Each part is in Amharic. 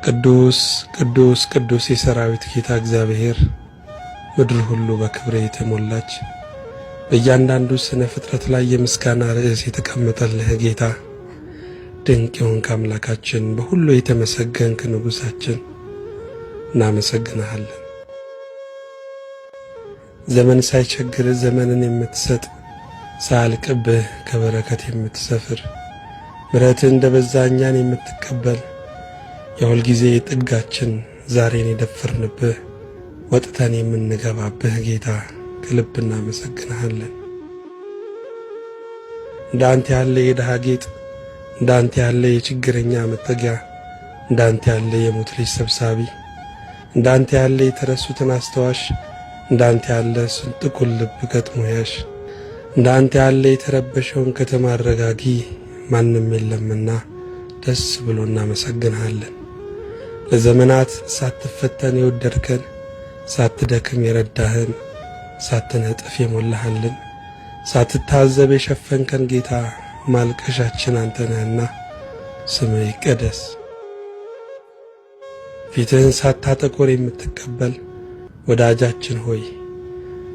ቅዱስ ቅዱስ ቅዱስ የሰራዊት ጌታ እግዚአብሔር፣ ምድር ሁሉ በክብር የተሞላች፣ በእያንዳንዱ ስነ ፍጥረት ላይ የምስጋና ርዕስ የተቀመጠልህ ጌታ፣ ድንቅ የሆንክ አምላካችን፣ በሁሉ የተመሰገንክ ንጉሣችን፣ እናመሰግንሃለን። ዘመን ሳይቸግር ዘመንን የምትሰጥ፣ ሳያልቅብህ ከበረከት የምትሰፍር፣ ምሕረትህ እንደ በዛ እኛን የምትቀበል፣ የሁልጊዜ ጥጋችን፣ ዛሬን የደፈርንብህ፣ ወጥተን የምንገባብህ ጌታ፣ ከልብ እናመሰግንሃለን። እንደ አንተ ያለ የድሃ ጌጥ፣ እንደ አንተ ያለ የችግረኛ መጠጊያ፣ እንደ አንተ ያለ የሙት ልጅ ሰብሳቢ፣ እንደ አንተ ያለ የተረሱትን አስታዋሽ፣ እንደ አንተ ያለ ስንጥቁን ልብ ገጥሞ ያሽ፣ እንደ አንተ ያለ የተረበሸውን ከተማ አረጋጊ ማንም የለምና ደስ ብሎ እናመሰግንሃለን። ለዘመናት ሳትፈተን የወደድከን፣ ሳትደክም የረዳህን፣ ሳትነጥፍ የሞላህልን፣ ሳትታዘብ የሸፈንከን ጌታ፣ ማልቀሻችን አንተ ነህና ስምህ ይቀደስ። ፊትህን ሳታጠቁር የምትቀበል ወዳጃችን ሆይ፣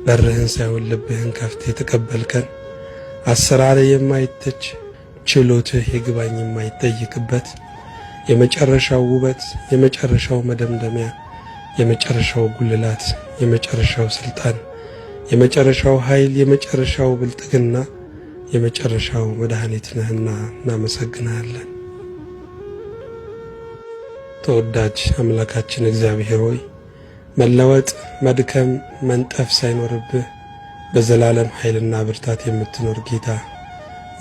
በርህን ሳይሆን ልብህን ከፍተህ የተቀበልከን፣ አሰራርህ የማይተች፣ ችሎትህ ይግባኝ የማይጠይቅበት፣ የመጨረሻው ውበት፣ የመጨረሻው መደምደሚያ፣ የመጨረሻው ጉልላት፣ የመጨረሻው ስልጣን፣ የመጨረሻው ኃይል፣ የመጨረሻው ብልጥግና፣ የመጨረሻው መድኃኒት ነህና እናመሰግንሃለን። ተወዳጅ አምላካችን እግዚአብሔር ሆይ፣ መለወጥ፣ መድከም፣ መንጠፍ ሳይኖርብህ በዘላለም ኃይልና ብርታት የምትኖር ጌታ፣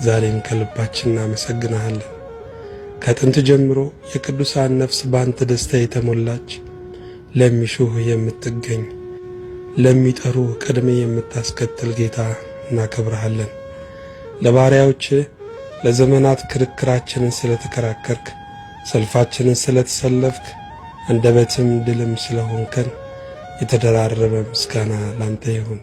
ዛሬም ከልባችን እናመሰግንሃለን። ከጥንት ጀምሮ የቅዱሳን ነፍስ በአንተ ደስታ የተሞላች፣ ለሚሹህ የምትገኝ፣ ለሚጠሩህ ቅድሜ የምታስከትል ጌታ፣ እናከብረሃለን። ለባሪያዎችህ ለዘመናት ክርክራችንን ስለተከራከርክ፣ ሰልፋችንን ስለተሰለፍክ፣ አንደበትም ድልም ስለሆንከን የተደራረበ ምስጋና ላንተ ይሁን።